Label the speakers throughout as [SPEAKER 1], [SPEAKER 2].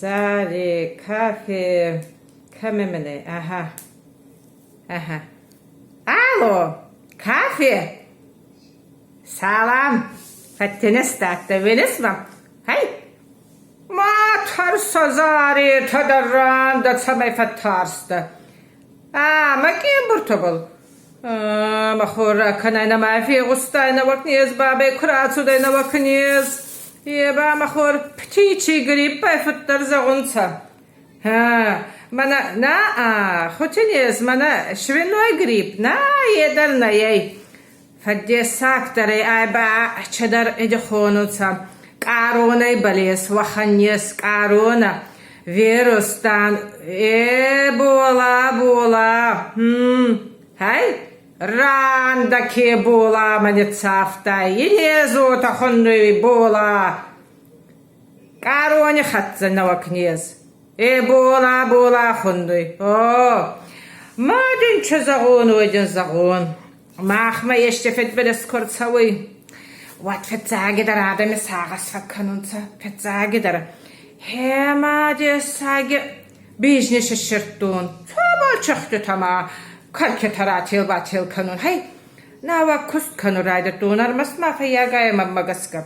[SPEAKER 1] Заре, кафе, кӕмӕ Ага. Ага. Алло, кафе? Салам. Фӕттенестаттӕ велесмӕ. Хай. Ма тӕрсӕ, Заретӕ дӕр рандӕ, цӕмӕй фӕттарстӕ. Ӕма кембуртӕбӕл? Ӕма хор ракӕнай нӕма фегъустай, нӕуӕг нез бабӕй ку рацудӕй нӕуӕг нез. Е ба мӕ хор птичий гриппӕй фуддӕр зӕгъунцӕ. Ха, мӕнӕ на-а, хути нез, мӕнӕ свиной грипп, на, е дӕр нӕй. Фӕддессагдӕр ӕй ай ба чидӕр ӕй хонунцӕ. Къаронӕй балес, уӕхӕн нез къаронӕ. Вирус, дан, э, бола, бола, хм, хай, ранда ке бола мӕ ниццавтай, и нез уотӕ хуннуй бола. Къарони хӕццӕ нӕуӕг нез. Э, бола, бола хуннуй. О, ма дин чи зӕгъон, уой дин зӕгъон. Махмӕ есте федбелес ку рцӕуй, уӕд фиццагидӕр адӕми сагъӕс фӕккӕнунцӕ, фиццагидӕр. Хема дессаги бизнес иссирдтон. Цӕбӕл чихтитӕ ма кӕркитӕ рател-бател кӕнун. Хей, нӕуӕг куст кӕнун райдӕдтон, ӕрмӕст ма фӕййагайӕ мӕнмӕ гӕсгӕ.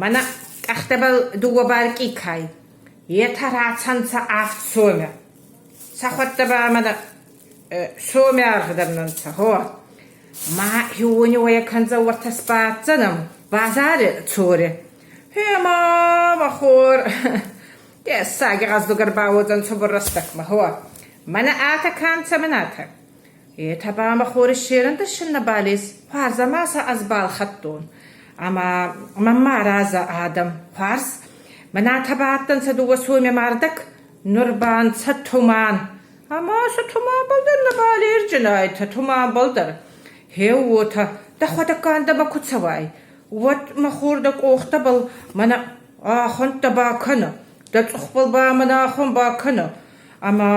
[SPEAKER 1] Мӕнӕ къӕхтӕбӕл дууӕ баркъи кай. Етӕ рацӕнцӕ авд сомӕ. Сӕхуӕдтӕ ба мӕнӕ Сомӕ аргъ дӕр нӕ нцӕ, гъо. Ма хеуони уӕйӕ кӕндзӕ уӕртӕ сбаддзӕнӕн базари цори. Гъема, мӕ хор, дессаги гъӕздуг ӕрбауодзӕн цубур рӕстӕгмӕ, гъо. Мӕнӕ атӕ ка нцӕ, мӕнӕ атӕ. Етӕ ба мӕ хор иссерӕн дӕр син нӕбал ес. Хуарз ӕма сӕ ӕз балхӕдтон. Ӕма мӕнмӕ аразӕ адӕм. Хуарз. Мӕнӕ атӕ ба адтӕнцӕ дууӕ соми мардӕг, нур ба нцӕ туман. Ӕма сӕ туманбӕл дӕр нӕбал ерджинайтӕ, туманбӕл дӕр. Гье уотӕ, дӕхуӕдӕг ӕндӕмӕ ку цӕуай, уӕд мӕ хор дӕ къохтӕбӕл мӕнӕ ахуӕнттӕ бакӕнӕ, дӕ цъухбӕл ба мӕнӕ ахуӕн бакӕнӕ. Ӕма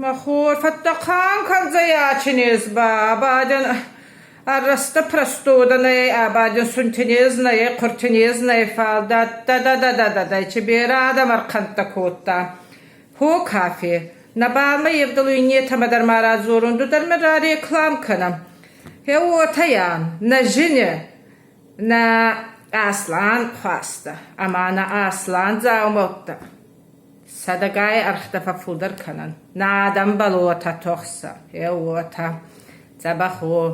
[SPEAKER 1] мӕ хор фӕттӕхъан кӕндзӕй ачи ба, абадӕн ӕррӕстӕ простудӕнӕй, абадӕн сунтинез нӕй, хъуртинез нӕй, фал да-да-да-да-да-да, чи берӕ адӕм ӕрхъӕнттӕ кодта. Хо кафе, нӕбал мӕ евдӕлуй иннетӕмӕ дӕр ма радзорун, ду дӕр мӕ рареклам кӕнӕ. Гье уотӕ ян, нӕ жине, нӕ Аслан хуастӕ ӕма нӕ Аслан дзаумӕуттӕ сӕдӕгай ӕргътӕ фӕффулдӕр кӕнӕн. Нӕ адӕмбӕл уотӕ тохсӕ, гье уотӕ. Дзӕбӕх уо.